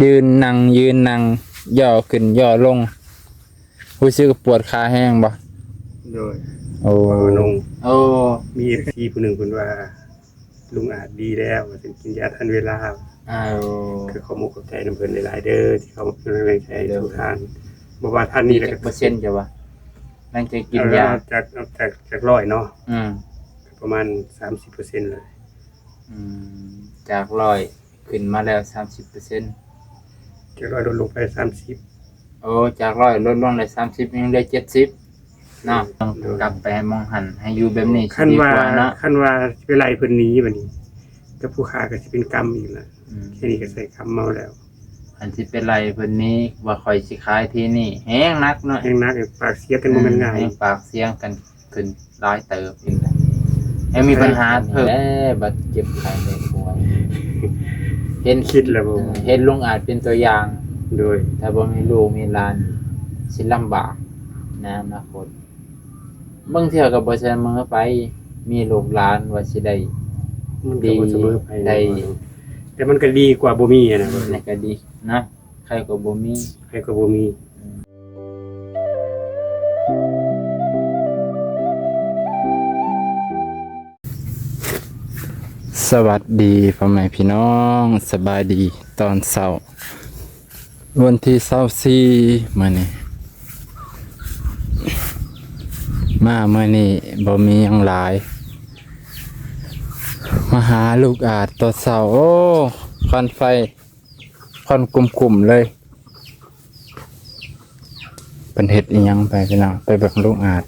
ຢືນນັ່ງ ຢືນນັ່ງ ຍໍຂຶ້ນຍໍລົງ ຮູ້ສຶກປວດຂາແຮງບໍ່? ໂດຍ ໂອ້ ເວົ້ານຳ ໂອ້ ມີເອັຟຊີຜູ້ໜຶ່ງເພິ່ນວ່າ ລຸງອາດດີແລ້ວ ວ່າຊັ້ນ ກິນຢາທັນເວລາ ເອົາ ກໍຂໍມຸກຂອບໃຈນຳເພິ່ນຫຼາຍໆເດີ ທີ່ເຂົ້າມາເປັນກຳລັງໃຈໃຫ້ ໂດຍ ທຸກທ່ານ ບໍ່ວ່າທ່ານນີ້ແຫຼະ ຈັກເປີເຊັນເຈົ້າວ່າ ຫຼັງຈາກກິນຢາ ເອົາ ຈາກ ຈາກ ຈາກຮ້ອຍເນາະ ອືມ ປະມານສາມສິບເປີເຊັນແລ້ວ ອືມ ຈາກຮ້ອຍ ຂຶ້ນມາແລ້ວສາມສິບເປີເຊັນ ຈາກຮ້ອຍລົດລົງໄປສາມສິບ ໂອ້ ຈາກຮ້ອຍລົດລົງໄດ້ສາມສິບ ຍັງເຫຼືອເຈັດສິບເນາະ ໂດຍ ກັບໄປໃຫ້ໝ່ອງຫັ້ນ ໃຫ້ຢູ່ແບບນີ້ ຄັນວ່າ ຊິດີກວ່າເນາະ ຄັນວ່າຊິໄປໄລ່ເພິ່ນໜີບັດນີ້ ກັບຜູ້ຄ້າກໍຊິເປັນກຳອີກລະ ອືມ ແຄ່ນີ້ກໍໃສ່ກຳເມົາແລ້ວ ຄັນຊິໄປໄລ່ເພິ່ນໜີວ່າຂ້ອຍຊິຂາຍທີ່ນີ້ ແຮງໜັກເນາະ ແຮງໜັກ ປາກສຽງກັນ ອືມ ບໍ່ແມ່ນງ່າຍ ແຮງປາກສຽງກັນ ຂຶ້ນຫຼາຍເຕີບອີກແລ້ວ ຍັງມີບັນຫາເພີ່ມ ແລ້ວບາດເຈັບໄຂ້ໄດ້ປ່ວຍ ເຫັນ ຄິດແລ້ວບໍ່ ເຫັນລຸງອາດເປັນຕົວຢ່າງ ໂດຍ ຖ້າບໍ່ມີລູກມີຫຼານ ຊິລຳບາກໃນອະນາຄົດ ບາງເທື່ອກໍບໍ່ສະເໝີໄປ ມີລູກຫຼານວ່າຊິໄດ້ ມັນກໍບໍ່ສະເໝີໄປ ໄດ້ ແຕ່ມັນກໍດີກວ່າບໍ່ມີນະ ມັນກໍດີນະ ໃຜກໍບໍ່ມີ ໃຜກໍບໍ່ມີ ອືມ ສະຫວັດດີພໍ່ແມ່ພີ່ນ້ອງ ສະບາຍດີຕອນເຊົ້າ ວັນທີຊາວສີ່ ມື້ນີ້ ມາມື້ນີ້ບໍ່ມີຫຍັງຫຼາຍ ມາຫາລູກອາດຕອນເຊົ້າ ໂອ້ ຄວັນໄຟ ຄວັນກຸ້ມໆເລີຍ ເພິ່ນເຮັດອີ່ຫຍັງໄປພີ່ນ້ອງ ໄປເບິ່ງລຸງອາດ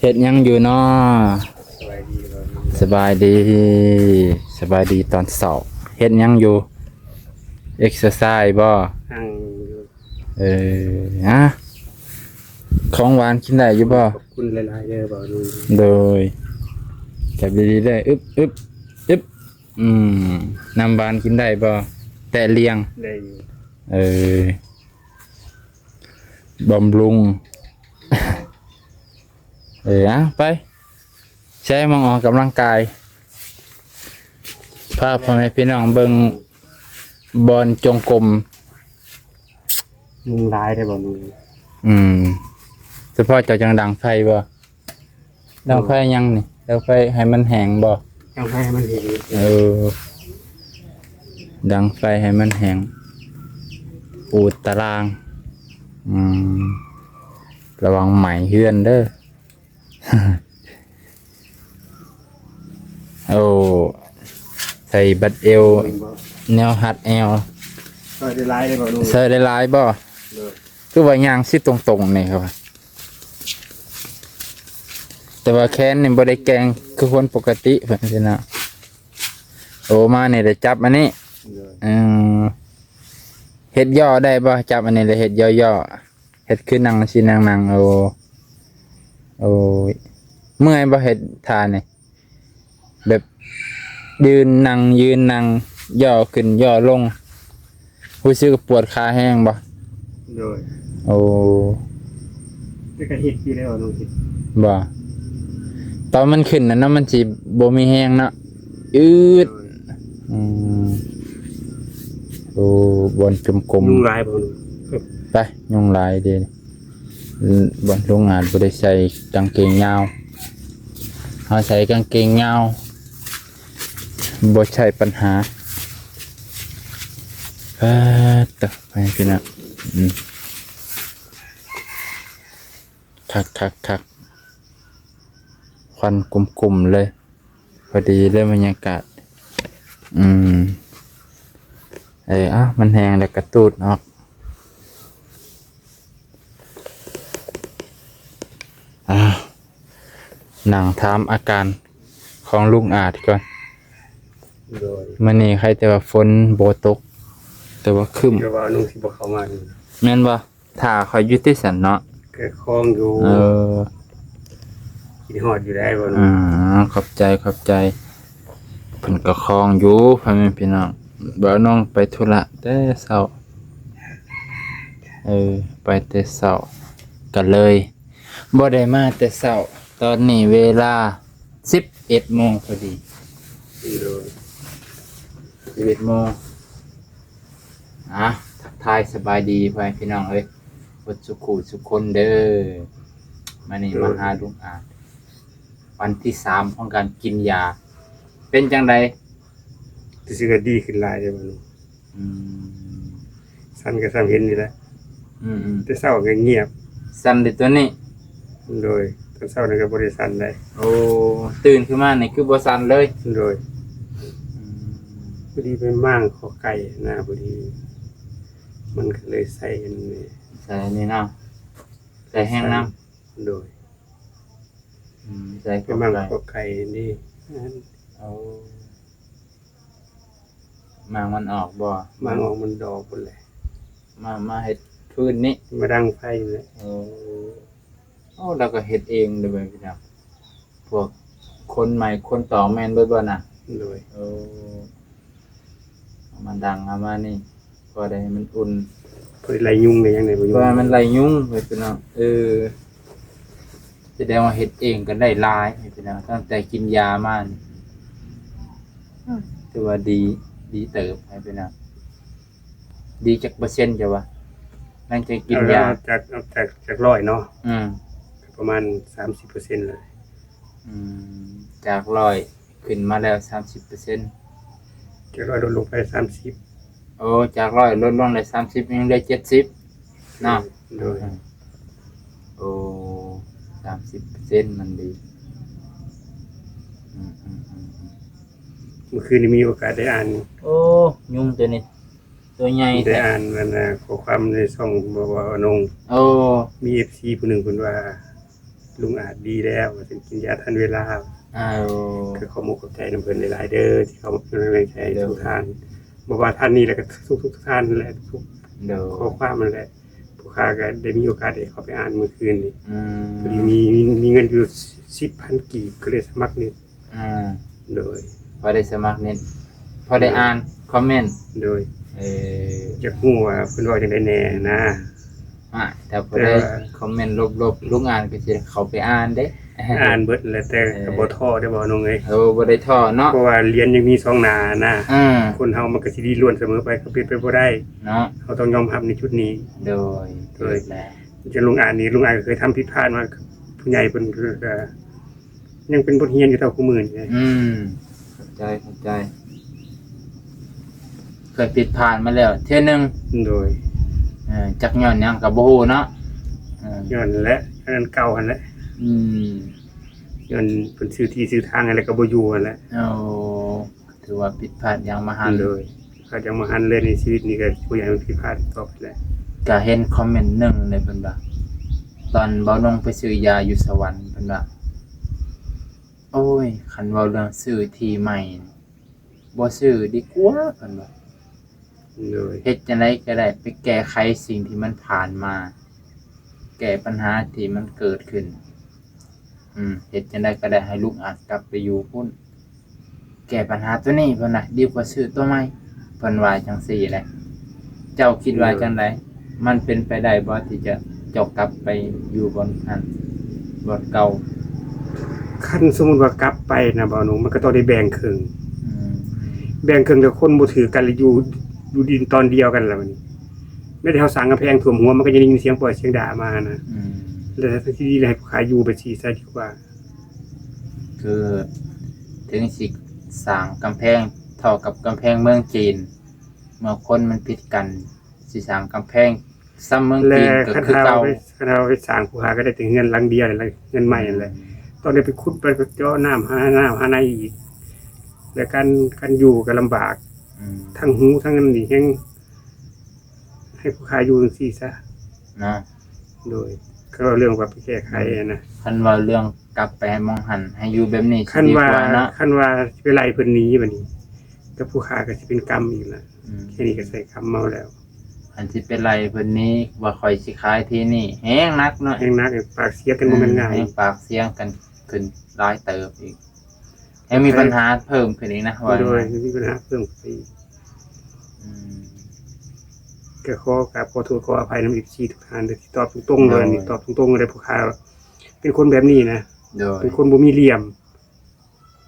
ເຮັດຫຍັງຢູ່ນໍ? ສະບາຍດີ ສະບາຍດີຕອນເຊົ້າ ເຮັດຫຍັງຢູ່? ເອັກເຊີຊາຍບໍ່? ເອີ ຮະ ຂອງຫວານກິນໄດ້ຢູ່ບໍ່? ຂອບຄຸນຫຼາຍໆເດີ ບໍ່ລຸງ ໂດຍ ຈັບດີໆເດີ ອຶບ ອຶບ ອຶບ ອືມ ນ້ຳຫວານກິນໄດ້ບໍ່? ແຕະລຽງ ໄດ້ຢູ່ ເອີ ບຳລຸງ ເອີ ເອົາໄປ ໃຊ້ມອງອອກກຳລັງກາຍ ພາພໍ່ແມ່ພີ່ນ້ອງເບິ່ງບ່ອນຈົງກົມ ຍຸງຫຼາຍໄດ໋ບໍ່ລຸງ ອືມ ສະເພາະເຈົ້າຈັ່ງດັງໄຟບໍ່? ດັງໄຟຫຍັງນີ້? ດັງໄຟໃຫ້ມັນແຫ້ງບໍ່? ດັງໄຟໃຫ້ມັນແຫ້ງ ເອີ ດັງໄຟໃຫ້ມັນແຫ້ງ ປູດຕາລາງ ອືມ ລະວັງໄໝ້ເຮືອນເດີ ໂອ້ ໃສ່ບັດເອວ ແນວຮັດແອວ ໃສ່ໄດ້ຫຼາຍເດ້ບໍ່ລຸງ? ໃສ່ໄດ້ຫຼາຍບໍ່? ໂດຍ ຄືວ່າຍ່າງຊິຕົງໆນີ້ ຄືວ່າ ແຕ່ວ່າແຂນນີ້ບໍ່ໄດ້ແກ່ງຄືຄົນປົກກະຕິເພິ່ນຊີ້ນະ ໂອ້ ມານີ້ໄດ້ຈັບອັນນີ້ ໂດຍ ເອີ ເຮັດຍໍ້ໄດ້ບໍ່? ຈັບອັນນີ້ແລ້ວເຮັດຍໍ້ໆ ເຮັດຄືນັ່ງຊີ້ ນັ່ງໆ ໂອ້ ໂອ້ຍ ເມື່ອຍບໍ່ເຮັດທ່ານີ້? ແບບຢືນນັ່ງ ຢືນນັ່ງ ຍໍ້ຂຶ້ນຍໍ້ລົງ ຮູ້ສຶກປວດຂາແຮງບໍ່? ໂດຍ ໂອ້ ແຕ່ກໍເຮັດຢູ່ແລ້ວເນາະ ເຮັດ ບໍ່ ຕອນມັນຂຶ້ນນັ້ນເນາະ ມັນຊິບໍ່ມີແຮງເນາະ ອືດ ໂດຍ ອືມ ໂອ້ ບ່ອນຈົງກົມ ຍຸງຫຼາຍບໍ່? ໄປ ຍຸງຫຼາຍເດ້ ບ່ອນລຸງອາດບໍ່ໄດ້ໃສ່ກາງເກງຍາວ ເຮົາໃສ່ກາງເກງຍາວ ບໍ່ໃຊ່ປັນຫາ ປາດໂທ້ ໄປພີ່ນ້ອງ ອືມ ຄັກໆໆ ຄວັນກຸ້ມໆເລີຍ ພໍດີເລີຍບັນຍາກາດ ອືມ ເອີ ເອົ້າ ມັນແຫ້ງແລ້ວກະຕູດອອກ ອ່າ ນັ່ງຖາມອາການຂອງລຸງອາດກ່ອນ ໂດຍ ມື້ນີ້ໃຄແຕ່ວ່າຝົນບໍ່ຕົກ ແຕ່ວ່າຄຶ້ມ ແຕ່ວ່າລຸງຊິບໍ່ເຂົ້າມາ ແມ່ນບໍ່? ຖ້າຂ້ອຍຢູ່ຕິຊັ້ນເນາະ ກໍຄອງຢູ່ ເອີ ຄິດຮອດຢູ່ໄດ໋ບໍ່ ອືມ ຂອບໃຈ ຂອບໃຈ ເພິ່ນກໍຄອງຢູ່ ພໍ່ແມ່ພີ່ນ້ອງ ບ່າວນ້ອງໄປທຸລະແຕ່ເຊົ້າ ເອີ ໄປແຕ່ເຊົ້າ ກໍເລີຍບໍ່ໄດ້ມາແຕ່ເຊົ້າ ຕອນນີ້ເວລາສິບເອັດໂມງພໍດີ ໂດຍ ສິບເອັດໂມງ ອ່ະ ທັກທາຍສະບາຍດີພໍ່ແມ່ພີ່ນ້ອງເອີຍ ເບິດສູ່ຄູ່ສູ່ຄົນເດີ. ມານີ້ ໂດຍ ມາຫາລຸງອາດ ວັນທີສາມຂອງການກິນຢາ ເປັນຈັ່ງໃດ? ຮູ້ສຶກວ່າດີຂຶ້ນຫຼາຍເດ້ບັດນີ້. ອືມ ສັ່ນກໍສ່ຳເຫັນນີ້ແຫຼະ. ອືມໆ ແຕ່ເຊົ້າກໍງຽບ. ສັ່ນເດ້ໂຕນີ້? ໂດຍ ຕອນເຊົ້ານີ້ກໍບໍ່ໄດ້ສັ່ນໃດ. ໂອ້ ຕື່ນຂຶ້ນມານີ້ຄືບໍ່ສັ່ນເລີຍ? ໂດຍ. ອືມ ພໍດີໄປມ້າງຄໍໄກ່ນະ ພໍດີມັນກໍເລີຍໃສ່ອັນນີ້ ໃສ່ອັນນີ້ເນາະ ໃສ່ແຮງນຳ. ໂດຍ. ອືມ ໃສ່ ໄປມ້າງ ເຂົ້າໄກ່ ເຂົ້າໄກ່ນີ້. ໂອ້ ມ້າງມັນອອກບໍ່? ມ້າງອອກມັນດອກພຸ້ນແຫຼະ. ມາ ມາເຮັດຟືນນີ້ ມາດັງໄຟນີ້ແຫຼະ. ໂອ້ ໂອ້ ລາວກໍເຮັດເອງເດີ້ ພີ່ນ້ອງ. ພວກຄົນໄມ້ຄົນຕອກແມ່ນເບິດບໍ່ນະ? ໂດຍ. ໂອ້ ເອົາມາດັງເອົາມານີ້ ພໍໄດ້ໃຫ້ມັນອຸ່ນ ພໍໄດ້ໄລ່ຍຸງໄດ້ຫຍັງໄດ້ບໍ່? ເພາະວ່າມັນໄລ່ຍຸງ ພີ່ນ້ອງ. ເອີ ສະແດງວ່າເຮັດເອງກໍໄດ້ຫຼາຍ ພີ່ນ້ອງ ຕັ້ງແຕ່ກິນຢາມານີ້ ຖືວ່າດີ ດີເຕີບ ພີ່ນ້ອງ. ດີຈັກເປີເຊັນເຈົ້າວ່າ ຫຼັງຈາກກິນຢາ? ເອົາຈາກ ເອົາຈາກ ຈາກຮ້ອຍເນາະ. ອືມ ປະມານສາມສິບເປີເຊັນເລີຍ. ອືມ ຈາກຮ້ອຍຂຶ້ນມາແລ້ວສາມສິບເປີເຊັນ. ຈາກຮ້ອຍລົດລົງໄປສາມສິບ. ໂອ້ ຈາກຮ້ອຍລົດລົງໄດ້ສາມສິບ ຍັງເຫຼືອເຈັດສິບເນາະ. ໂດຍ. ໂອ້ ສາມສິບເປີເຊັນ ມັນດີ. ອືມໆໆໆ ມື້ຄືນນີ້ມີໂອກາດໄດ້ອ່ານ ໂອ້ ຍຸງໂຕນີ້ ໂຕໃຫຍ່ແທ້ ໄດ້ອ່ານອັນ ຂໍ້ຄວາມໃນຊ່ອງບໍ່ ບໍ່ ນ້ອງ. ໂອ້ ມີເອັຟຊີຜູ້ໜຶ່ງເພິ່ນວ່າ ລຸງອາດດີແລ້ວ ວ່າຊັ້ນ ກິນຢາທັນເວລາ. ເອົາ ກໍຂໍມຸກຂອບໃຈນຳເພິ່ນຫຼາຍໆເດີ ທີ່ເຂົ້າມາເປັນກຳລັງໃຈ ໂດຍ ທຸກທ່ານ ບໍ່ວ່າທ່ານນີ້ ແລ້ວກໍທຸກໆທ່ານ ແລະ ທຸກ ໂດຍ ຂໍ້ຄວາມນັ້ນແຫຼະ. ຜູ້ຂ້າກໍໄດ້ມີໂອກາດໄດ້ເຂົ້າໄປອ່ານມື້ຄືນນີ້. ອືມ ພໍດີມີ ມີເງິນຢູ່ສິບພັນກີບ ກໍເລີຍສະໝັກເນັດ. ອືມ ໂດຍ. ພໍໄດ້ສະໝັກເນັດ ພໍໄດ້ ໂດຍ ອ່ານຄອມເມັນ. ໂດຍ. ເອີ ຢາກຮູ້ວ່າເພິ່ນເວົ້າຈັ່ງໃດແດ່ນະ. ອາ ຖ້າຜູ້ໃດ ແຕ່ວ່າ ຄອມເມັນລົບໆ ລຸງອາດກໍຊິເຂົ້າໄປອ່ານເດ້. ອ່ານເບິດແຫຼະ ແຕ່ ເອີ ກໍບໍ່ທໍ້ເດ້ ບໍ່ນ້ອງເອີຍ. ໂອ້ ບໍ່ໄດ້ທໍ້ເນາະ ເພາະວ່າຫຼຽນຍັງມີສອງໜ້ານະ. ອືມ ຄົນເຮົາມັນກໍຊິດີລ້ວນສະເໝີໄປ ກໍເປັນໄປບໍ່ໄດ້ເນາະ ເຮົາຕ້ອງຍອມຮັບໃນຈຸດນີ້. ໂດຍ. ໂດຍ. ແລ້ວ ຈະລຸງອາດນີ້ ລຸງອາດກໍເຄີຍທຳຜິດພາດມາ ຜູ້ໃຫຍ່ເພິ່ນກໍ ກໍຍັງເປັນບົດຮຽນຢູ່ເທົ່າຄູ່ມື້ນີ້. ອືມ ເຂົ້າໃຈ ເຂົ້າໃຈ ເຄີຍຜິດພາດມາແລ້ວເທື່ອໜຶ່ງ. ໂດຍ. ເອີ ຈັກຍ້ອນຫຍັງກໍບໍ່ຮູ້ເນາະ. ເອີ ຍ້ອນແຫຼະ ອັນນັ້ນເກົ່າຫັ້ນແຫຼະ. ອືມ ຍ້ອນເພິ່ນຊື້ທີ່ຊື້ທາງໃຫ້ແລ້ວກໍບໍ່ຢູ່ຫັ້ນແຫຼະ. ໂອ້ ຖືວ່າຜິດພາດຢ່າງມະຫັນ. ໂດຍ. ພາດຢ່າງມະຫັນເລີຍໃນຊີວິດນີ້ ກໍບໍ່ຢາກໃຫ້ມັນຜິດພາດຕໍ່ໄປແລ້ວ. ກະເຫັນຄອມເມັນໜຶ່ງເດ້ ເພິ່ນວ່າ ຕອນເບົານົງໄປຊື້ຢາຢູ່ສະຫວັນ ເພິ່ນວ່າ ໂອ້ຍ ຄັນເວົ້າເລື່ອງຊື້ທີ່ໃໝ່ ບໍ່ຊື້ດີກວ່າ ເພິ່ນວ່າ. ໂດຍ. ເຮັດຈັ່ງໃດກໍໄດ້ໄປແກ້ໄຂສິ່ງທີ່ມັນຜ່ານມາ ແກ້ບັນຫາທີ່ມັນເກີດຂຶ້ນ. ອືມ ເຮັດຈັ່ງໃດກໍໄດ້ໃຫ້ລຸງອາດກັບໄປຢູ່ພຸ້ນ ແກ້ບັນຫາໂຕນີ້ ເພິ່ນວ່າ ດີກວ່າຊື້ໂຕໃໝ່ ເພິ່ນວ່າຈັ່ງຊີ້ແຫຼະ. ເຈົ້າຄິດວ່າ ໂດຍ ຈັ່ງໃດ? ມັນເປັນໄປໄດ້ບໍ່ທີ່ຈະ ເຈົ້າກັບໄປຢູ່ບ່ອນຫັ້ນ ບ່ອນເກົ່າ? ຄັນສົມມຸດວ່າກັບໄປນະ ບ່າວໜຸ່ມ ມັນກໍຕ້ອງໄດ້ແບ່ງເຄິ່ງ. ອືມ ແບ່ງເຄິ່ງ ແຕ່ຄົນບໍ່ຖືກກັນ ແລ້ວຢູ່ ຢູ່ດິນຕອນດຽວກັນລະບັດນີ້ ແມ້ແຕ່ເຮົາສ້າງກຳແພງຖ້ວມຫົວ ມັນກໍຍັງໄດ້ຍິນສຽງປ້ອຍສຽງດ່າມານະ. ອືມ ແລ້ວທີ່ດີແລ້ວໃຫ້ຜູ້ຂ້າຢູ່ໄປຊີ້ຊະດີກວ່າ. ຄືເຖິງຊິສ້າງກຳແພງເທົ່າກັບກຳແພງເມືອງຈີນ ເມື່ອຄົນມັນຜິດກັນ ຊິສ້າງກຳແພງສ່ຳເມືອງຈີນກໍຄືເກົ່າ. ແລະຄັນເຮົາໄປ ຄັນເຮົາໄປສ້າງ ຜູ້ຂ້າກໍໄດ້ແຕ່ເຮືອນຫຼັງດຽວນັ້ນແຫຼະ ເຮືອນໃໝ່ນັ້ນແຫຼະ. ອືມ ຕ້ອງໄດ້ໄປຂຸດໄປເຈາະນ້ຳ ຫານ້ຳຫາໃນອີກ ແລະການ ການຢູ່ກໍລຳບາກ. ອືມ ທັງຫູທັງອັນນີ້ແຮງ ໃຫ້ຜູ້ຂ້າຢູ່ຈັ່ງຊີ້ຊະເນາະ. ໂດຍ ຄັນວ່າເລື່ອງວ່າໄປແກ້ໄຂຫັ້ນນະ ຄັນວ່າເລື່ອງກັບໄປໃຫ້ໝ່ອງຫັ້ນ ໃຫ້ຢູ່ແບບນີ້ຊິດີກວ່າເນາະ. ຄັນວ່າ ຄັນວ່າຊິໄປໄລ່ເພິ່ນໜີບັດນີ້ ກັບຜູ້ຂ້າກໍຊິເປັນກຳອີກລະ. ອືມ ແຄ່ນີ້ກໍໃສ່ກຳເມົາແລ້ວ. ຄັນຊິໄປໄລ່ເພິ່ນໜີວ່າຂ້ອຍຊິຂາຍທີ່ນີ້ ແຮງໜັກເນາະ ແຮງໜັກ ປາກສຽງກັນບໍ່ແມ່ນງ່າຍ ແຮງປາກສຽງກັນຂຶ້ນຫຼາຍເຕີບອີກ. ແຮງມີບັນຫາເພີ່ມຂຶ້ນອີກນະ ວ່າ. ໂດຍ ມີບັນຫາເພີ່ມຂຶ້ນອີກ. ອືມ ກໍຂໍກາບຂໍໂທດຂໍອະໄພນຳເອັຟຊີທຸກທ່ານເດີ ທີ່ຕອບຕົງໆເລີຍ. ໂດຍ ນີ້ຕອບຕົງໆເລີຍ ຜູ້ຂ້າເປັນຄົນແບບນີ້ນະ. ໂດຍ ເປັນຄົນບໍ່ມີຫຼ່ຽມ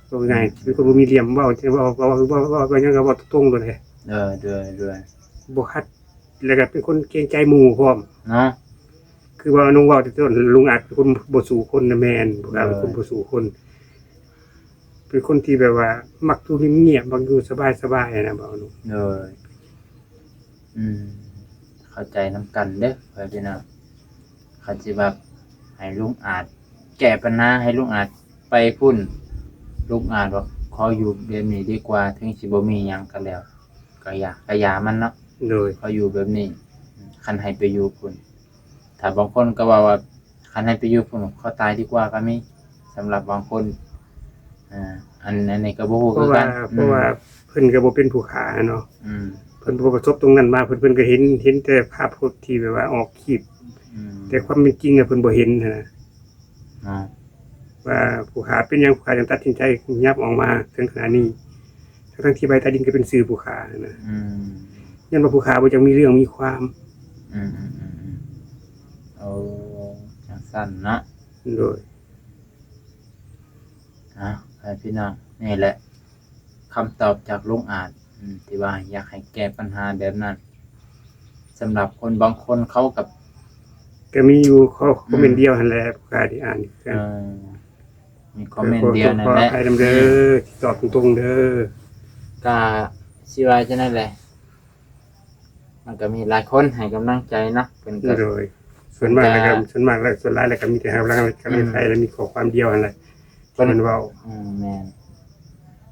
ເວົ້າງ່າຍ ອືມ ເປັນຄົນບໍ່ມີຫຼ່ຽມ ເວົ້າ ເວົ້າ ເວົ້າ ເວົ້າ ເວົ້າຫຍັງກໍເວົ້າຕົງໆໂລດເດ້. ໂດຍ ໂດຍ ໂດຍ. ບໍ່ຂັດ ແລ້ວກໍເປັນຄົນເກງໃຈໝູ່ພ້ອມ ເນາະ ຄືວ່ານ້ອງເວົ້າແຕ່ຕົ້ນ ລຸງອາດເປັນຄົນບໍ່ສູ້ຄົນນະ ແມ່ນ ຜູ້ຂ້າເປັນຄົນ ໂດຍ ບໍ່ສູ້ຄົນ ເປັນຄົນທີ່ແບບວ່າມັກຢູ່ງຽບໆ ມັກຢູ່ສະບາຍໆ ຫັ້ນນະ ເວົ້າເນາະ ໂດຍ ອືມ ເຂົ້າໃຈນຳກັນເດີ້ ພໍ່ແມ່ພີ່ນ້ອງ ຄັນຊິວ່າໃຫ້ລຸງອາດແກ້ປັນຫາ ໃຫ້ລຸງອາດໄປພຸ້ນ ລຸງອາດວ່າຂໍຢູ່ແບບນີ້ດີກວ່າ ເຖິງຊິບໍ່ມີຫຍັງກໍແລ້ວ ກໍຢ່າ ກໍຢ່າມັນເນາະ ໂດຍ ຂໍຢູ່ແບບນີ້ ຄັນໃຫ້ໄປຢູ່ພຸ້ນ ຖ້າບາງຄົນກໍເວົ້າວ່າ ຄັນໃຫ້ໄປຢູ່ພຸ້ນ ຂໍຕາຍດີກວ່າກໍມີ ສຳລັບບາງຄົນ ອ່າ ອັນ ອັນນີ້ກໍບໍ່ຮູ້ຄືກັນ ເພາະວ່າ ອືມ ເພາະວ່າເພິ່ນກໍບໍ່ເປັນຜູ້ຂ້າເນາະ ອືມ ເພິ່ນບໍ່ປະສົບຕົງນັ້ນມາ ເພິ່ນ ເພິ່ນກໍເຫັນ ເຫັນແຕ່ພາບພົດທີ່ແບບວ່າອອກຄລິບ ອືມ ແຕ່ຄວາມເປັນຈິງນະ ເພິ່ນບໍ່ເຫັນຫັ້ນນະ ອ່າ ວ່າຜູ້ຂ້າເປັນຫຍັງ ຜູ້ຂ້າຈຶ່ງຕັດສິນໃຈຫຍັບອອກມາເຖິງຂະນະນີ້ ທັງໆທີ່ໃບຕາດິນກໍເປັນຊື່ຜູ້ຂ້າຫັ້ນນະ ອືມ ຍ້ອນວ່າຜູ້ຂ້າບໍ່ຢາກມີເລື່ອງມີຄວາມ ອືມໆໆໆ ໂອ້ ຈັ່ງຊັ້ນເນາະ ໂດຍ ເອົາ ພໍ່ແມ່ພີ່ນ້ອງ ນີ້ແຫຼະຄຳຕອບຈາກລຸງອາດ ອືມ ທີ່ວ່າຢາກໃຫ້ແກ້ປັນຫາແບບນັ້ນ ສຳລັບຄົນບາງຄົນເຂົາກໍ ກໍມີຢູ່ ຄອ ອືມ ຄອມເມັນດຽວຫັ້ນແຫຼະ ຜູ້ຂ້າໄດ້ອ່ານຄືກັນ ເອີ ມີຄອມເມັນດຽວນັ້ນແຫຼະ ຂໍໂທດຂໍອະໄພນຳເດີ້ ອືມ ທີ່ຕອບຕົງໆເດີ້ ກະຊິວ່າຈັ່ງໃດແຫຼະ ມັນກໍມີຫຼາຍຄົນໃຫ້ກຳລັງໃຈເນາະ ເພິ່ນກໍ ໂດຍ ສ່ວນມາກແລ້ວກໍ ເພິ່ນກໍ ສ່ວນມາກແລ້ວ ສ່ວນຫຼາຍແລ້ວກໍມີແຕ່ໃຫ້ກຳລັງ ກຳລັງໃຈ ອືມ ແລະ ມີຂໍ້ຄວາມດຽວຫັ້ນແຫຼະ ເພິ່ນ ທີ່ເພິ່ນເວົ້າ ອືມ ແມ່ນ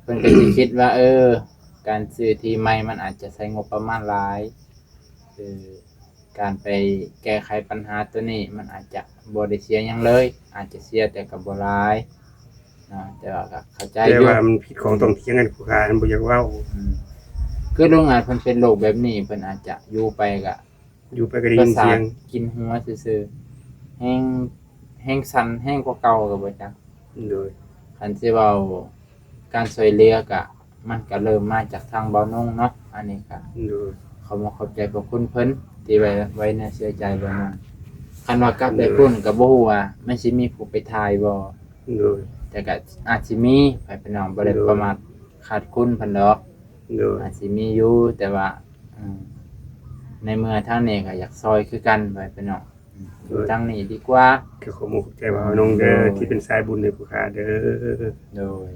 ເພິ່ນກໍຊິຄິດວ່າ ເອີ ການຊື້ທີ່ໃໝ່ມັນອາດຈະໃຊ້ງົບປະມານຫຼາຍ ຄື ການໄປແກ້ໄຂບັນຫາໂຕນີ້ ມັນອາດຈະບໍ່ໄດ້ເສຍຫຍັງເລີຍ ອາດຈະເສຍແຕ່ກໍບໍ່ຫຼາຍເນາະ ແຕ່ວ່າກໍເຂົ້າໃຈຢູ່ ແຕ່ວ່າມັນຜິດຂອງຕ້ອງຖຽງກັນ ຜູ້ຂ້າຫັ້ນບໍ່ຢາກເວົ້າ ອືມ ຄືລຸງອາດເພິ່ນເປັນໂລກແບບນີ້ ເພິ່ນອາດຈະຢູ່ໄປກໍ ຢູ່ໄປກໍໄດ້ຍິນສຽງ ປະສາດກິນຫົວຊື່ໆ ແຮງ ແຮງສັ່ນແຮງກວ່າເກົ່າກໍບໍ່ຈັກ ໂດຍ ຄັນຊິເວົ້າການຊ່ວຍເຫຼືອກະ ມັນກະເລີ່ມມາຈາກທາງບ່າວນົງເນາະ ອັນນີ້ກະ ໂດຍ ຂໍບອກຂອບໃຈພະຄຸນເພິ່ນທີ່ໄວ້ ໄວ້ເນື້ອເຊື່ອໃຈບ່າວນົງ ຄັນວ່າກັບໄປ ໂດຍ ພຸ້ນກະບໍ່ຮູ້ວ່າມັນຊິມີຜູ້ໄປຖ່າຍບໍ່ ໂດຍ ແຕ່ກະອາດຊິມີ ໃຫ້ພີ່ນ້ອງບໍ່ໄດ້ ໂດຍ ປະໝາດຂາດຄຸນເພິ່ນດອກ ໂດຍ ອາດຊິມີຢູ່ ແຕ່ວ່າ ອືມ ໃນເມື່ອທາງນີ້ກໍຢາກຊ່ອຍຄືກັນ ໃຫ້ພີ່ນ້ອງ ອືມ ໂດຍ ຢູ່ທາງນີ້ດີກວ່າ ກໍຂໍຂອບໃຈບ່າວນົງເດີ້ ໂດຍ ທີ່ເປັນສາຍບຸນໃຫ້ຜູ້ຂ້າເດີ້ ໂດຍ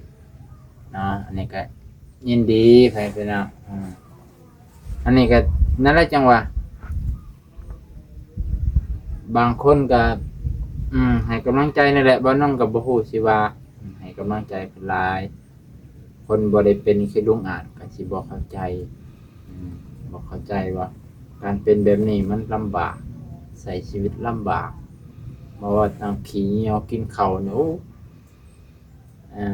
ເນາະ ອັນນີ້ກໍຍິນດີໃຫ້ພີ່ນ້ອງ ອືມ ອັນນີ້ກໍນັ້ນແຫຼະ ຈັ່ງວ່າ ບາງຄົນກໍ ອືມ ໃຫ້ກຳລັງໃຈນັ້ນແຫຼະ ບ່າວນົງກໍບໍ່ຮູ້ຊິວ່າ ອືມ ໃຫ້ກຳລັງໃຈເພິ່ນຫຼາຍ ຄົນບໍ່ໄດ້ເປັນຄືລຸງອາດກໍຊິບໍ່ເຂົ້າໃຈ ອືມ ບໍ່ເຂົ້າໃຈວ່າການເປັນແບບນີ້ມັນລຳບາກ ໃຊ້ຊີວິດລຳບາກ ບໍ່ວ່າຕັ້ງຂີ້ເຫຍື້ອກິນເຂົ້ານີ້ ໂອ້ ເອີ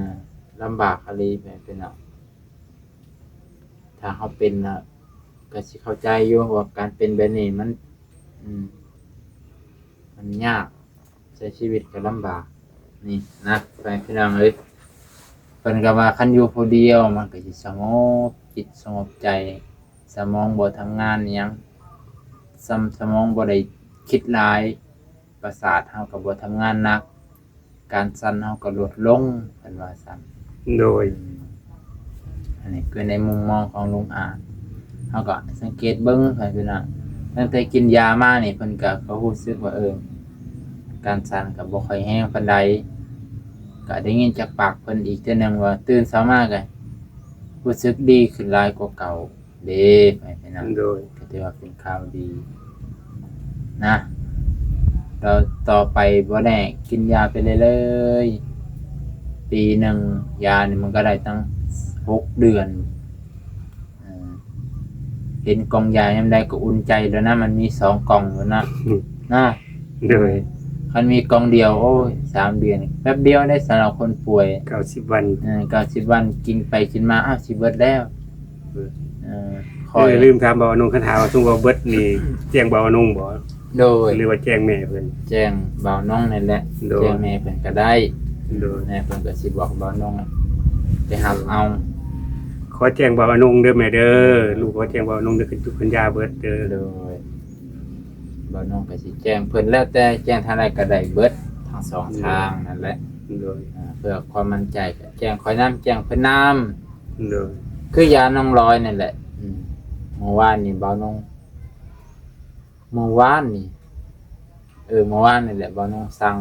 ລຳບາກອີ່ຫຼີ ແມ່ນເນາະ ຖ້າເຮົາເປັນລະກໍຊິເຂົ້າໃຈຢູ່ວ່າການເປັນແບບນີ້ມັນ ອືມ ມັນຍາກ ໃຊ້ຊີວິດກໍລຳບາກ ນີ້ນະ ພໍ່ແມ່ພີ່ນ້ອງເອີຍ ເພິ່ນກໍວ່າຄັນຢູ່ຜູ້ດຽວມັນກໍຊິສະຫງົບຈິດສະຫງົບໃຈ ສະໝອງບໍ່ທຳງານອີ່ຫຍັງ ສຳ ສະໝອງບໍ່ໄດ້ຄິດຫຼາຍ ປະສາດເຮົາກໍບໍ່ທຳງານໜັກ ການສັ່ນເຮົາກໍຫຼຸດລົງ ເພິ່ນວ່າຊັ້ນ ໂດຍ ອືມ ອັນນີ້ຄືໃນມຸມມອງຂອງລຸງອາດ ເຮົາກໍສັງເກດເບິ່ງ ເພິ່ນວ່າ ຕັ້ງແຕ່ກິນຢາມານີ້ ເພິ່ນກໍ ກໍຮູ້ສຶກວ່າ ເອີ ການສັ່ນກໍບໍ່ຄ່ອຍແຮງປານໃດ ກໍໄດ້ຍິນຈາກປາກເພິ່ນອີກເທື່ອໜຶ່ງວ່າ ຕື່ນເຊົ້າມາກໍຮູ້ສຶກດີຂຶ້ນຫຼາຍກວ່າເກົ່າເດ້ ພໍ່ແມ່ພີ່ນ້ອງ ໂດຍ ກໍຖືວ່າເປັນ ຂ່າວດີນະ ແລ້ວຕໍ່ໄປບໍ່ແນ່ກິນຢາໄປເລື້ອຍໆ ປີໜຶ່ງຢານີ້ມັນກໍໄດ້ຕັ້ງຫົກເດືອນ ເອີ ເຫັນກ່ອງຢາຍາມໃດກໍອຸ່ນໃຈແລ້ວນະ ມັນມີສອງກ່ອງແລ້ວນະ ອືມ ເນາະ ໂດຍ ຄັນມີກ່ອງດຽວ ໂອ້ຍ ສາມເດືອນ ແປັບດຽວເດ້ ສຳລັບຄົນປ່ວຍ ເກົ້າສິບວັນ ເອີ ເກົ້າສິບວັນ ກິນໄປກິນມາ ອ້າວ ຊິເບິດແລ້ວ ເອີ ຂ້ອຍ ເອີ ລືມຖາມບ່າວນົງ ຄັນຫາກວ່າສົມມຸດວ່າເບິດນີ້ ແຈ້ງບ່າວນົງບໍ່? ໂດຍ ຫຼືວ່າແຈ້ງແມ່ເພິ່ນ? ແຈ້ງບ່າວນົງນີ້ແຫຼະ ໂດຍ ແຈ້ງແມ່ເພິ່ນກໍໄດ້ ໂດຍ ແມ່ເພິ່ນກໍຊິບອກບ່າວນົງໄປຮັບເອົາ ຂໍແຈ້ງບ່າວນົງເດີ້ແມ່ເດີ້ ລູກຂໍແຈ້ງບ່າວນົງເດີ້ ຂຶ້ນທຸກຂຶ້ນຢາເບິດເດີ້ ໂດຍ ບ່າວນົງກໍຊິແຈ້ງເພິ່ນ ແລ້ວແຕ່ແຈ້ງທາງໃດກໍໄດ້ເບິດ ທັງສອງ ໂດຍ ທາງນັ້ນແຫຼະ ໂດຍ ອ່າ ເພື່ອຄວາມໝັ້ນໃຈ ແຈ້ງຂ້ອຍນຳ ແຈ້ງເພິ່ນນຳ ໂດຍ ຄືຢານ້ອງລອຍນັ້ນແຫຼະ ອືມ ມື້ວານນີ້ບ່າວນົງ ມື້ວານນີ້ ເອີ ມື້ວານນີ້ແຫຼະ ບ່າວນົງສັ່ງ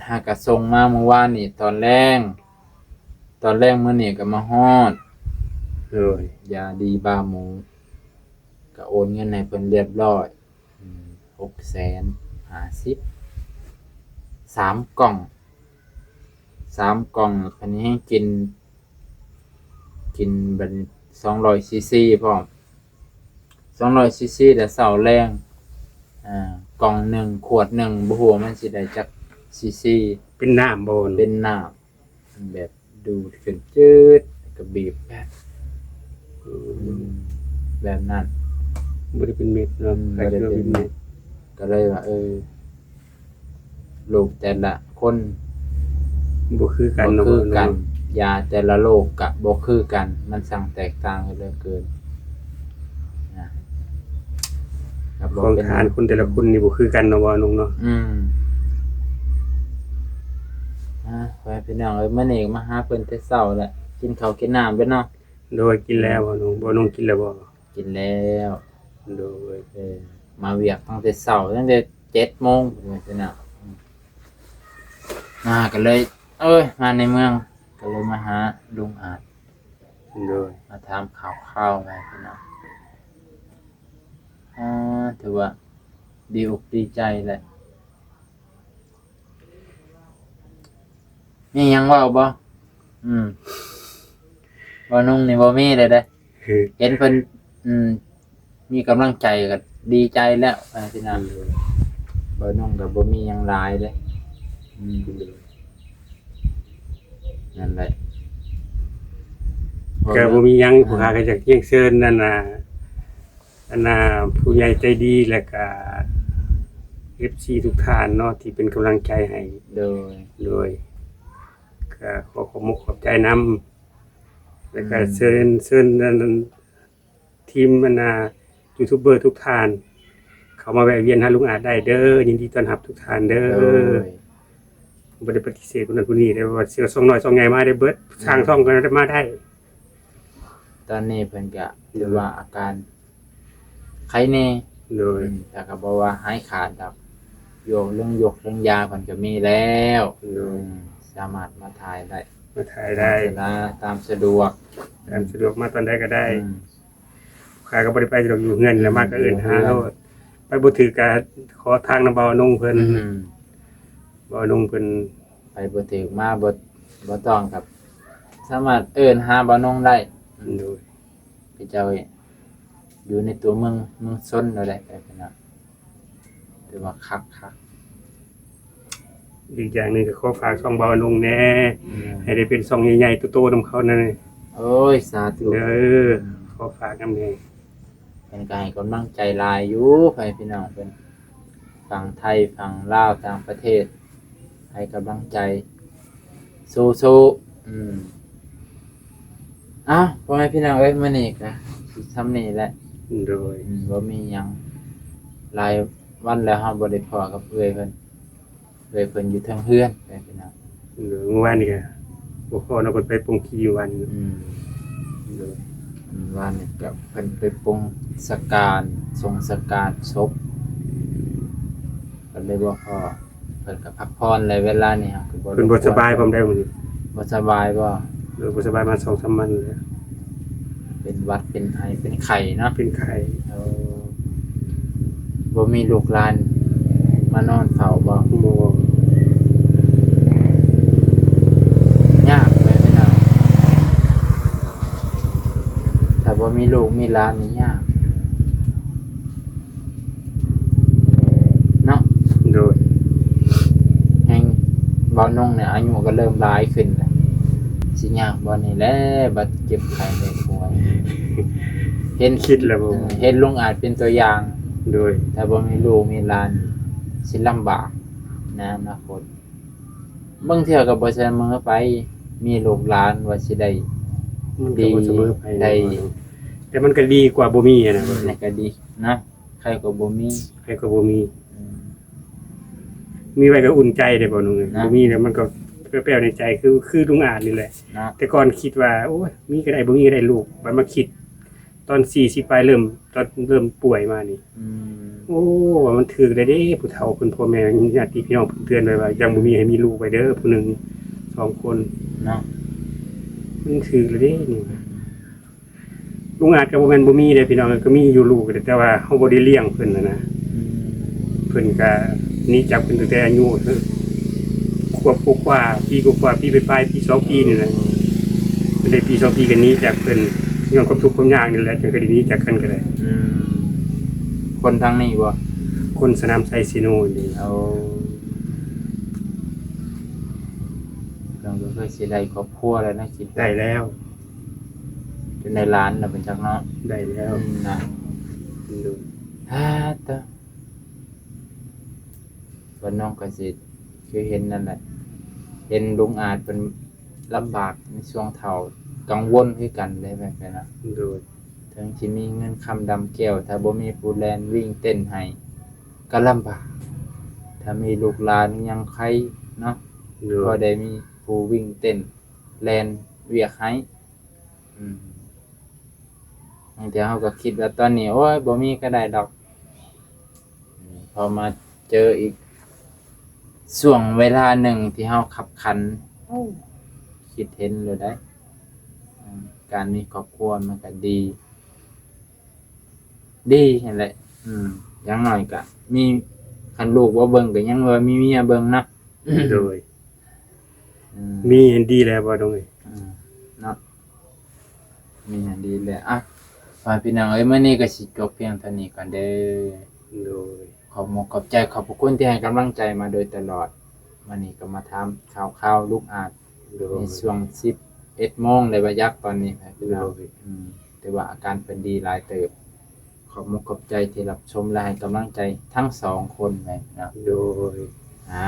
ຫາກະສົ່ງມາມື້ວານນີ້ຕອນແລງ ຕອນແລງມື້ນີ້ກະມາຮອດ. ໂດຍ ຢາດີບາໝູ ກະໂອນເງິນໃຫ້ເພິ່ນລຽບຮ້ອຍ ອືມ ຫົກແສນຫ້າສິບ ສາມກ່ອງ ສາມກ່ອງ ບັດນີ້ໃຫ້ກິນ ກິນບັດນີ້ສອງຮ້ອຍຊີຊີພ້ອມ ສອງຮ້ອຍຊີຊີ ແລ້ວເຊົ້າແລງ ອາ ກ່ອງໜຶ່ງ ຂວດໜຶ່ງ ບໍ່ຮູ້ວ່າມັນຊິໄດ້ຈັກຊີຊີ ເປັນນ້ຳບໍ່? ເປັນນ້ຳ ແບບດູດຂຶ້ນຈືດ ແລ້ວກະບີບແບບ ອືມ ແບບນັ້ນ ບໍ່ໄດ້ເປັນເມັດເນາະ ອືມ ບໍ່ໄດ້ເປັນເມັດ ກະເລີຍວ່າ ເອີ ໂລກແຕ່ລະຄົນບໍ່ຄືກັນ ບໍ່ຄືກັນ ເນາະ ຢາແຕ່ລະໂລກກະບໍ່ຄືກັນ ມັນຊ່າງແຕກຕ່າງກັນເຫຼືອເກີນນະ ຂອງທານຄົນແຕ່ລະຄົນນີ້ບໍ່ຄືກັນເນາະ ບ່າວນົງເນາະ ອືມ ອາ ພໍ່ແມ່ພີ່ນ້ອງເອີຍ ມື້ນີ້ກະມາຫາເພິ່ນແຕ່ເຊົ້າແຫຼະ ກິນເຂົ້າກິນນ້ຳແລ້ວເນາະ. ໂດຍ ກິນແລ້ວ ອືມ ບ່າວນົງ ບ່າວນົງກິນແລ້ວບໍ່? ກິນແລ້ວ ໂດຍ ເອີ ມາວຽກຕັ້ງແຕ່ເຊົ້າ ຕັ້ງແຕ່ເຈັດໂມງພຸ້ນແຫຼະພີ່ນ້ອງ ມາກະເລີຍ ເອີຍ ມາໃນເມືອງ ກະເລີຍມາຫາລຸງອາດ ໂດຍ ມາຖາມຂ່າວຄາວແດ່ພີ່ນ້ອງ ອາ ຖືວ່າດີອົກດີໃຈແຫຼະ. ມີຫຍັງເວົ້າບໍ່? ອືມ ບ່າວນົງນີ້ບໍ່ມີເລີຍເດ້ ເຫັນເພິ່ນ ອືມ ມີກຳລັງໃຈກະດີໃຈແລ້ວ ພີ່ນ້ອງ ອືມ ບ່າວນົງກະບໍ່ມີຫຍັງຫຼາຍເດ້ ອືມ ນັ້ນແຫຼະ ກະບໍ່ມີຫຍັງ ພວກຂ້າກະຢາກຮຽນເຊີນ ອັນນ່າ ອັນນ່າ ຜູ້ໃຫຍ່ໃຈດີ ແລະກະເອັຟຊີທຸກທ່ານເນາະ ທີ່ເປັນກຳລັງໃຈໃຫ້ ໂດຍ ໂດຍ ກະຂໍຂອບມຸກຂອບໃຈນຳ ແລະກະ ອືມ ເຊີນ ເຊີນ ອັນ ທີມ ອັນນ່າ ຢູທູບເບີທຸກທ່ານ ເຂົ້າມາແວະວຽນຫາລຸງອາດໄດ້ເດີ ຍິນດີຕ້ອນຮັບທຸກທ່ານເດີ ໂດຍ ບໍ່ໄດ້ປະຕິເສດຜູ້ນັ້ນຜູ້ນີ້ເດ້ ວ່າຊິເອົາຊ່ອງນ້ອຍຊ່ອງໃຫຍ່ມາໄດ້ເບິດ ອືມ ສ້າງຊ່ອງກະໄດ້ ມາໄດ້ ຕອນນີ້ເພິ່ນກະ ໂດຍ ຖືວ່າອາການໄຄແນ່ ໂດຍ ອືມ ແຕ່ກະບໍ່ວ່າຫາຍຂາດດອກ ຢາເລື່ອງຢົກເລື່ອງຢາເພິ່ນກະມີແລ້ວ ໂດຍ ອືມ ສາມາດມາຖ່າຍໄດ້ ມາຖ່າຍໄດ້ ຕາມສະດວກ ຕາມສະດວກ ອືມ ຕາມສະດວກ ມາຕອນໃດກະໄດ້ ອືມ ຂ້າກະບໍ່ໄດ້ໄປດອກ ຢູ່ເຮືອນ ອືມ ແລ້ວມາກະເອີ້ນຫາໂລດ ຢູ່ເຮືອນ ໄປບໍ່ຖືກກະຂໍທາງນຳບ່າວນົງເພິ່ນ ອືມ ບ່າວນົງເພິ່ນ ໄປບໍ່ຖືກມາບໍ່ ບໍ່ຕ້ອງກະສາມາດເອີ້ນຫາບ່າວນົງໄດ້ ໂດຍ ເຂົາເຈົ້າຢູ່ໃນຕົວເມືອງ ເມືອງຊົນໂລດແຫຼະ ໄປພຸ້ນນະ ຖືວ່າຄັກໆ ອີກຢ່າງໜຶ່ງກະຂໍຝາກຊ່ອງບ່າວນົງແນ່ ອືມ ໃຫ້ໄດ້ເປັນຊ່ອງໃຫຍ່ໆ ໂຕໆ ນຳເຂົາແນ່ ໂອ້ຍ ສາທຸ ເດີ ອືມ ຂໍຝາກນຳແນ່ ເພິ່ນກະໃຫ້ກຳລັງໃຈຫຼາຍຢູ່ ພໍ່ແມ່ພີ່ນ້ອງເພິ່ນ ຝັ່ງໄທ ຝັ່ງລາວ ຕ່າງປະເທດ ໃຫ້ກຳລັງໃຈ ສູ້ໆ ອືມ ເອົ້າ ພໍ່ແມ່ພີ່ນ້ອງເອີຍ ມື້ນີ້ກະຊິຊ່ຳນີ້ແຫຼະ ໂດຍ ອືມ ບໍ່ມີຫຍັງ ຫຼາຍວັນແລ້ວເຮົາບໍ່ໄດ້ພໍ້ກັບເອື້ອຍເພິ່ນ ເອື້ອຍເພິ່ນຢູ່ເທິງເຮືອນ ພີ່ນ້ອງ ເອີ ມື້ວານນີ້ກະບໍ່ພໍ້ເນາະ ເພິ່ນໄປປົງຂີ້ຢູ່ວັນ ອືມ ໂດຍ ມື້ວານນີ້ກະເພິ່ນໄປປົງສະການ ສົ່ງສະການສົບ ກະເລີຍບໍ່ພໍ້ ເພິ່ນກະພັກຜ່ອນແຫຼະ ເວລານີ້ເຮົາກະບໍ່ ເພິ່ນບໍ່ສະບາຍພ້ອມໃດມື້ນີ້ ບໍ່ສະບາຍບໍ່? ເອີ ບໍ່ສະບາຍມາສອງສາມວັນແລ້ວ ເປັນຫວັດ ເປັນໄອ ເປັນໄຂ້ເນາະ ເປັນໄຂ້ ໂອ້ ບໍ່ມີລູກຫຼານມານອນເຝົ້າບໍ່? ບໍ່ ຍາກເລີຍພີ່ນ້ອງ ຖ້າບໍ່ມີລູກມີຫຼານນີ້ຍາກເນາະ ໂດຍ ແຮງບ່າວນົງນີ້ອາຍຸກະເລີ່ມຫຼາຍຂຶ້ນແລ້ວ ຊິຍາກບໍ່ນີ້ແຫຼະ ບັດເຈັບໄຂ້ໄດ້ປ່ວຍ ເຫັນ ຄິດແລ້ວບໍ່ ເອີ ເຫັນລຸງອາດເປັນຕົວຢ່າງ ໂດຍ ຖ້າບໍ່ມີລູກມີຫຼານຊິລຳບາກໃນອະນາຄົດ ບາງເທື່ອກະບໍ່ສະເໝີໄປ ມີລູກຫຼານວ່າຊິໄດ້ ມັນກະບໍ່ສະເໝີໄປ ດີ ໄດ້ ແຕ່ມັນກະດີກວ່າບໍ່ມີຫັ້ນນະ ອືມ ມັນກະດີນະ ໄຄກວ່າບໍ່ມີ ໄຄກວ່າບໍ່ມີ ອືມ ມີໄວ້ກະອຸ່ນໃຈເດ້ ບ່າວນົງເອີຍ ນະ ບໍ່ມີແລ້ວມັນກະແປວໆໃນໃຈ ຄື ຄືລຸງອາດນີ້ແຫຼະ ນະ ແຕ່ກ່ອນຄິດວ່າ ໂອ້ຍ ມີກະໄດ້ ບໍ່ມີກະໄດ້ ລູກ ບັດມາຄິດ ຕອນສີ່ສິບປາຍ ເລີ່ມ ຕອນເລີ່ມປ່ວຍມານີ້ ອືມ ໂອ້ ວ່າມັນຖືກແລ້ວເດ້ ຜູ້ເຖົ້າເພິ່ນ ພໍ່ແມ່ ຍາດຕິພີ່ນ້ອງເພິ່ນເຕືອນໄວ້ວ່າ ຍັງບໍ່ມີໃຫ້ມີລູກໄວ້ເດີ ຜູ້ໜຶ່ງ ສອງຄົນເນາະ ມັນຖືກແລ້ວເດ້ນີ້. ອືມ ລຸງອາດກໍບໍ່ແມ່ນບໍ່ມີເດ້ພີ່ນ້ອງ ກໍມີຢູ່ລູກ ແຕ່ວ່າເຮົາບໍ່ໄດ້ລ້ຽງເພິ່ນຫັ້ນນະ ອືມ ເພິ່ນກໍໜີຈາກເພິ່ນຕັ້ງແຕ່ອາຍຸ ເອີ ຂວບກວ່າໆ ປີກວ່າໆ ປີປາຍໆ ປີສອງປີນີ້ແຫຼະ ເພິ່ນໄດ້ປີສອງປີກໍໜີຈາກເພິ່ນ ຍ້ອນຄວາມທຸກຄວາມຍາກນີ້ແຫຼະ ຈຶ່ງໄດ້ໜີຈາກກັນກໍໄດ້. ອືມ ຄົນທາງນີ້ບໍ່? ຄົນສະໜາມໄຊເຊໂນນີ້. ໂອ້ ເພິ່ນກໍຄືຊິໄດ້ຄອບຄົວແລ້ວນະ ຄິດ ໄດ້ແລ້ວ ຈົນໄດ້ຫຼານແລ້ວເປັນຈັກເນາະ. ໄດ້ແລ້ວ ອືມ ນະ ໂດຍ ຮາ ຕະ ເພິ່ນນ້ອງກໍຊິຄືເຫັນນັ້ນແຫຼະ ເຫັນລຸງອາດເພິ່ນລຳບາກໃນຊ່ວງເຖົ້າ ກັງວົນຄືກັນເດ້ແມ່ນນະ. ໂດຍ ເຖິງຊິມີເງິນຄຳດຳແກ້ວ ຖ້າບໍ່ມີຜູ້ແລ່ນວິ່ງເຕັ້ນໃຫ້ກໍລຳບາກ ຖ້າມີລູກຫຼານຍັງໄຄເນາະ. ໂດຍ ພໍໄດ້ມີຜູ້ວິ່ງເຕັ້ນແລ່ນວຽກໃຫ້. ອືມ ບາງເທື່ອເຮົາກໍຄິດວ່າຕອນນີ້ ໂອ້ຍ ບໍ່ມີກໍໄດ້ດອກ ອືມ ພໍມາເຈີອີກຊ່ວງເວລາໜຶ່ງທີ່ເຮົາຄັບຂັນ ໂອ້ ຄິດເຫັນໂລດໄດ໋ ອືມ ການມີຄອບຄົວມັນກໍດີ ດີຫັ້ນແຫຼະ ອືມ ຢ່າງໜ້ອຍກໍມີ ຄັນລູກບໍ່ເບິ່ງກໍຍັງວ່າມີເມຍເບິ່ງນະ. ໂດຍ ອືມ ມີຫັ້ນດີແລ້ວບໍ່ດອງເອີຍ ອືມ ເນາະ ມີຫັ້ນດີແລ້ວ. ອ່ະ ພໍ່ແມ່ພີ່ນ້ອງເອີຍ ມື້ນີ້ກໍຊິຈົບພຽງເທົ່ານີ້ກ່ອນເດີ. ໂດຍ ຂອບມຸກຂອບໃຈ ຂອບພະຄຸນທີ່ໃຫ້ກຳລັງໃຈມາໂດຍຕະຫຼອດ. ມື້ນີ້ກໍມາຖາມຂ່າວໆ ລຸງອາດ ໂດຍ ໃນຊ່ວງສິບເອັດໂມງແລ້ວວ່າຢາກຕອນນີ້ ພີ່ນ້ອງ ໂດຍ ອືມ ແຕ່ວ່າອາການເພິ່ນດີຫຼາຍເຕີບ. ຂອບມຸກຂອບໃຈທີ່ຮັບຊົມ ແລະ ໃຫ້ກຳລັງໃຈທັງສອງຄົນແມ່ນເນາະ. ໂດຍ ອ່າ